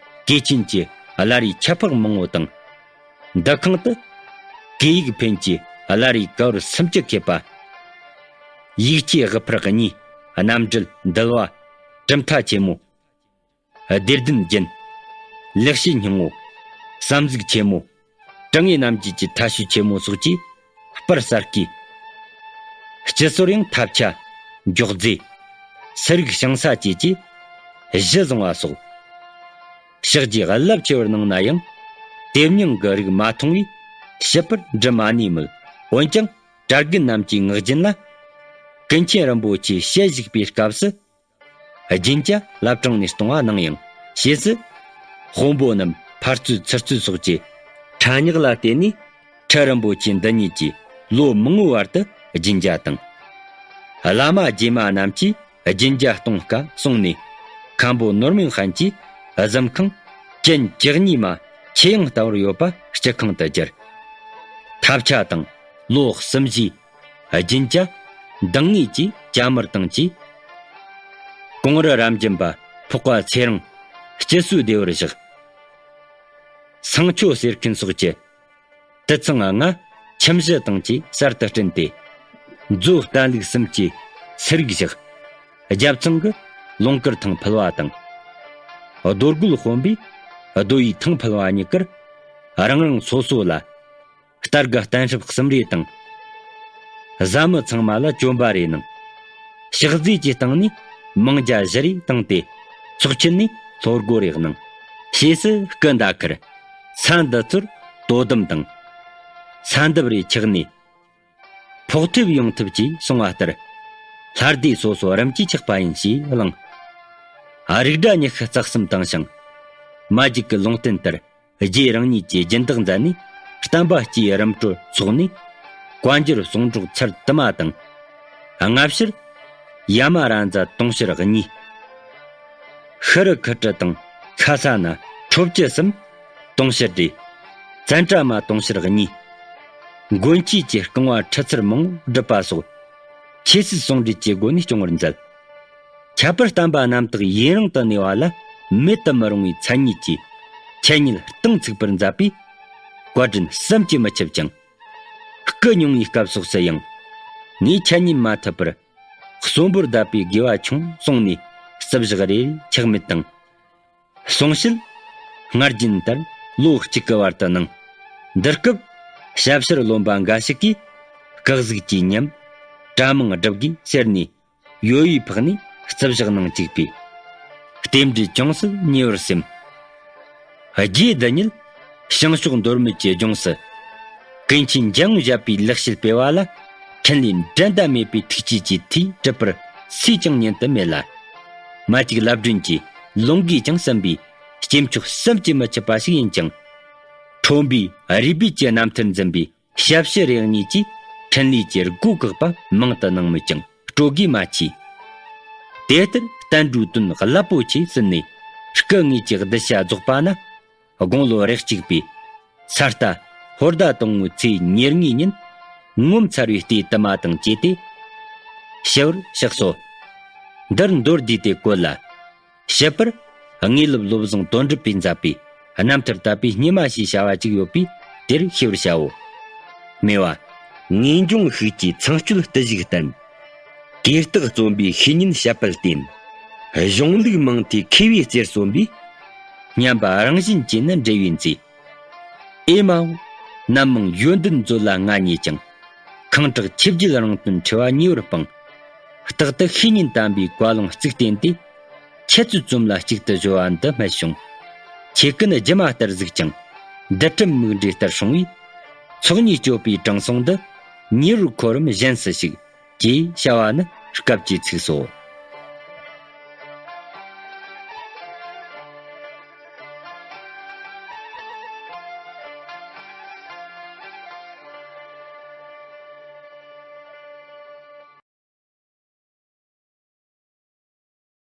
གོས་ཆེན་གྱི་བླ་རེའི་ཁྱད་འཕགས་མང་བོ་དང་། འདུ་ཁང་དུ་གོས་ཡིག་འཕེན་གྱི་བླ་རེའི་གྭ་ཡོལ་སུམ་ཅུ་ཁེབས་པ། ཡིག་ཆའི་དབུ་ཕར་གཉིས། རྣམ་འགྲེལ། འདུལ་བ། གྲུབ་མཐའ་ཆེན་མོ། བདེ་ལྡན་རྒྱན། ལེགས་བཤད་སྙིང་པོ། བསམ་གཟིགས་ཆེན་མོ། དྲང་ངེས་རྣམ་འབྱེད་ཀྱི་མཐའ་དཔྱོད་ཆེན་མོ་སོགས་ཀྱི་པར་གསར་བརྐོས། སྤྱི་སོར་ཡང་ཐབ་ཆ། མགྱོགས་རྫས། སུ་རིག་ཞིང་ས་བཅས་ཀྱི་གཞི་བཟང་བ་སོགས། ཕྱག་རྗེས་རླབས་ཆེ་བར་གནང་ན་ཡང་། དེ་མྱང་གི་རིགས་མ་མཐོང་བས་ཞིབ་པར་འབྲི་མ་ནུས་མོད། འོན་ཀྱང་གྲྭ་རྒན་རྣམས་ཀྱི་ངག་རྒྱུན་ལ། ཀུན་མཁྱེན་རིན་པོ་ཆེ་ཞལ་བཞུགས་པའི་སྐབས་སུ། རྒྱུན་ཆ་བླ་བྲང་ནས་གཏོང་བ་གནང་ཡང་ཞེས་སུ། དཔོན་པོ་རྣམས་ཕར་ཚུར་ཚུར་ཚུར་སོགས་ཀྱི་ཕྲ་ཉག་ལ་བརྟེན་ནས་ཁྲི་རིན་པོ་ཆེ་འདི་ཉིད་ཀྱིས་ལོ་མང་བོའི་བར་དུ་རྒྱུན་ཆ་དང་། བླ་མ་རྗེས་མ་རྣམས་ཀྱིས་རྒྱུན་ཆ་གཏོང་དཀའ་གསུངས་ནས། མཁན་པོ་ནོར་མིང་ཧན་གྱིས་གཟིམ་ཁང་གྱན་བཅུ་གཉིས་མ་ཆེ་ཡང་ལྟ་བུར་ཡོད་པ་སྤྱི་ཁང་དུ་བསྒྱུར། ཐབ་ཆ་དང་ལོ་གསུམ་བཞིའི་རྒྱུན་ཆ་འདང་ངེས་ཀྱིས་བཅའ་མར་བཏང་རྗེས། ཀོང་རི་རབ་འབྱམས་པ་འཕགས་པ་ཚེ་རིང་སྤྱི་སོའི་སྡེ་བར་བཞག། སང་ཆོ་ཟེར་མཁན་སོགས་ཀྱི་དུད་ཚང་ལྔ་ཁྱིམ་གཞི་དང་བཅས་གསར་དུ་བསྐྲུན་ཏེ། མཛོ་བརྟན་ལུགས་གསུམ་གྱི་སུ་རིག་བཞག། རྒྱབ་ཚང་གི་ལོང་དཀར་ཐང་ཕུལ་བ་དང་། རྡོ་སྒོའི་དཔོན་པོས་རྡོ་ཡི་ཐང་ཕུལ་བ་གཉིས་ཀར་རང་རང་སོ་སོ་ལ། སྟར་གི་གཏན་ཧྲུབ་གསུམ་རེ་དང་། བཟའ་མི་ཚང་མ་ལ་གྱོན་པ་རེ་གནང་། ཕྱག་རྫས་ཀྱི་སྟེང་ནས་མང་ཇ་བཞི་རེ་བཏང་སྟེ་ཚོགས་ཆེན་ནས་ལྷོ་སྒོ་རེ་གནང་། ཞེས་སུ་སྐུ་མདའ་ཁར་ས་འདི་ཚོར་དོ་དམ་དང་། ས་འདབ་རེ་ཆགས་ནས་ཕོག་ཐུབ་ཡོང་ཐབས་ཀྱིས་གསུང་བ་ལྟར། ལྷ་སྡེ་སོ་སོ་རིམ་གྱིས་ཆགས་པ་ཡིན་ཞེས་གླེང་། རིགས་འདྲ་ཉི་ཤུ་རྩ་གསུམ་བཏང་ཞིང་། མ་ཇིག་གི་ལུང་བསྟན་ལྟར། རྗེ་རང་ཉིད་ཀྱིས་སྦྱིན་བདག་མཛད་ནས་ བསྟན་པ་སྐྱེས་རིམ་གྲོར་འཚོགས་ནས། བཀའ་འགྱུར་གསུང་སྒྲོག་ཚར་དུ་མ་དང་། སྔ་ཕྱིར་ཡ་མ་ར་མཛའ་དུང་ཕྱུར་གཉིས། ཤི་རི་ཁི་ཏྲི་དང་ཤ་ས་ན་ཁྲོ་བཅུ་གསུམ། དུང་ཕྱུར་རེ། ཙན་དྲ་མ་དུང་ཕྱུར་གཉིས། མགོན་སྐྱེས་ཀྱི་རྐང་བ་ཁྲི་ཚར་མང་བོ་བསྒྲུབས་པ་སོགས། ཆོས་སྲིད་ཟུང་འབྲེལ་གྱི་སྒོ་ནས་སྐྱོང་བར་མཛད། ཁྱད་པར་བསྟན་པ་རྣམ་དག་ཡུན་རིང་དུ་གནས་པ་ལ་མེད་དུ་མི་རུང་བའི་མཚན་ཉིད་ཀྱིས་འཆད་ཉན་གཏིང་ཚུགས་པར་མཛད་པས། བཀའ་དྲིན་བསམ་གྱིས་མི་ཁྱབ་ཅིང་། སྐུ་མྱོང་བའི་སྐབས་སོགས་སུ་ཡང་། ངས་འཆད་ཉན་མ་ཐུབ་པར། གསོན་པོར་བསྡད་པའི་དགེ་བ་ཆུང་སོང་ནས། རྩིབས་བཞག་རེ་ཆག་མེད་དང་། གསུང་བཤད། སྔར་རྒྱུན་ལྟར་ལོ་གཅིག་གི་བར་དུ་གནང་། འདི་སྐབས་ཞབས་ཕྱིར་རློམ་པ་འགའ་ཞིག་གིས་སྐུ་གཟུགས་ཀྱི་ཉམས། གྲྭ་མང་སྒྲུབ་དགོས་ཟེར་ནས་ཡོལ་བས་འཕགས་ནས་རྩིབས་བཞག་གནང་བཅུག་པས། རྟེན་འབྲེལ་ཅུང་ཟད་ཉེ་བར་སེམས། རྗེ་བདག་ཉིད་བྱང་ཕྱོགས་མདོ་སྨད་ཀྱི་ལྗོངས་སུ། ཀུན་མཁྱེན་འཇམ་དབྱངས་བཞད་པའི་ལེགས་བཤད་སྤེལ་བ་ལ། འཕྲིན་ལས་འགྲན་ཟླ་མེད་པའི་ཐུགས་བསྐྱེད་ཀྱིས་ཐོས་གྲུབ་པར་སུས་ཀྱང་བསྙོན་དུ་མེད་ལ། མ་གཅིག་ལབ་སྒྲོན་གྱིས་ལུང་གིས་ཀྱང་ཟིན་པའི་སྐྱེས་མཆོག་བསམ་གྱིས་མི་ཁྱབ་པ་ཞིག་ཡིན་ཅིང་། ཁྲོན་པའི་རུས་སྦལ་གྱི་རྣམ་ཐར་འཛིན་པའི་ཞབས་ཕྱི་རེ་གཉིས་ཀྱིས་འཕྲིན་ལས་ཀྱི་སྒོ་བཀག་པ་མང་དུ་གནང་མོད་ཀྱང་སྤྲོ་དགོས་མ་མཆིས། དེ་ལྟར་བསྟན་འགྲོའི་དོན་རླབས་པོ་ཆེ་ཟིན་ནས། སྐུ་དངོས་ཀྱི་གདུལ་བྱ་རྫོགས་པ་ན། དགུང་ལོ་རེ་གཅིག་པའི་ས་རྟ་ཧོར་ཟླ་དང་པོའི་ཚེས་ཉེར་ལྔའི་ཉིན། ངོ་མཚར་བའི་ལྟས་དུ་མ་དང་བཅས་ཏེ། ཞི་བར་གཤེགས་སོ། འདིར་མདོར་བསྡུས་ཏེ་བཀོད་ལ། ཞིབ་པར་དངོས་སློབ་བློ་བཟང་དོན་གྲུབ་པས་མཛད་པའི་རྣམ་ཐར་དད་པའི་སྙེ་མ་ཞེས་བྱ་བ་ཅིག་ཡོད་པས་དེར་ཤེས་པར་བྱའོ། སྨྲས་པ། ངེས་འབྱུང་ཤུགས་ཀྱིས་ཚངས་སྤྱོད་བརྟུལ་ཞུགས་བསྟན། གོས་རྟགས་རྩོམ་པའི་ཤེས་ཉེན་བཤད་པར་བརྟེན། གཞུང་ལུགས་མང་མཐའི་མཁས་པའི་རྩེར་སོན་པའི། སྙན་པ་རང་བཞིན་གྱིས་ནི་འབྲེལ་བའི་མཛོད། ཨེ་མའོ། ནམ་མང་ཡོན་ཏན་མཛོད་ལ་མངའ་བརྙེས་ཀྱང་། ཁེངས་དྲེགས་ཆོས་བརྒྱད་རང་དོན་འཁྲུལ་བ་ཉེ་བར་སྤངས། རྟག་ཏུ་ཤེས་ཉེན་དམ་པའི་བཀའ་ལུང་གཙིགས་བསྟེན་ཏེ། འཆད་རྩོད་རྩོམ་ལ་གཅིག་ཏུ་གཞོལ་བ་འདི་སྨད་བྱུང་། ཁྱེད་ཀུན་སྒྱུ་མ་ལྟར་གཟིགས་ཀྱང་། འདུལ་ཁྲིམས་མིག་འབྲས་ལྟར་སྲུང་བའི། ཚོགས་གཉིས་སྤྱོད་པའི་དྲང་སྲོང་འདི། ཉེ་བར་འཁོར་རམ་གཞན་སུ་ཞུགས། ཅེས་བྱ་བ་ནི་སྐབས་ཀྱི་ཚིགས་སོ།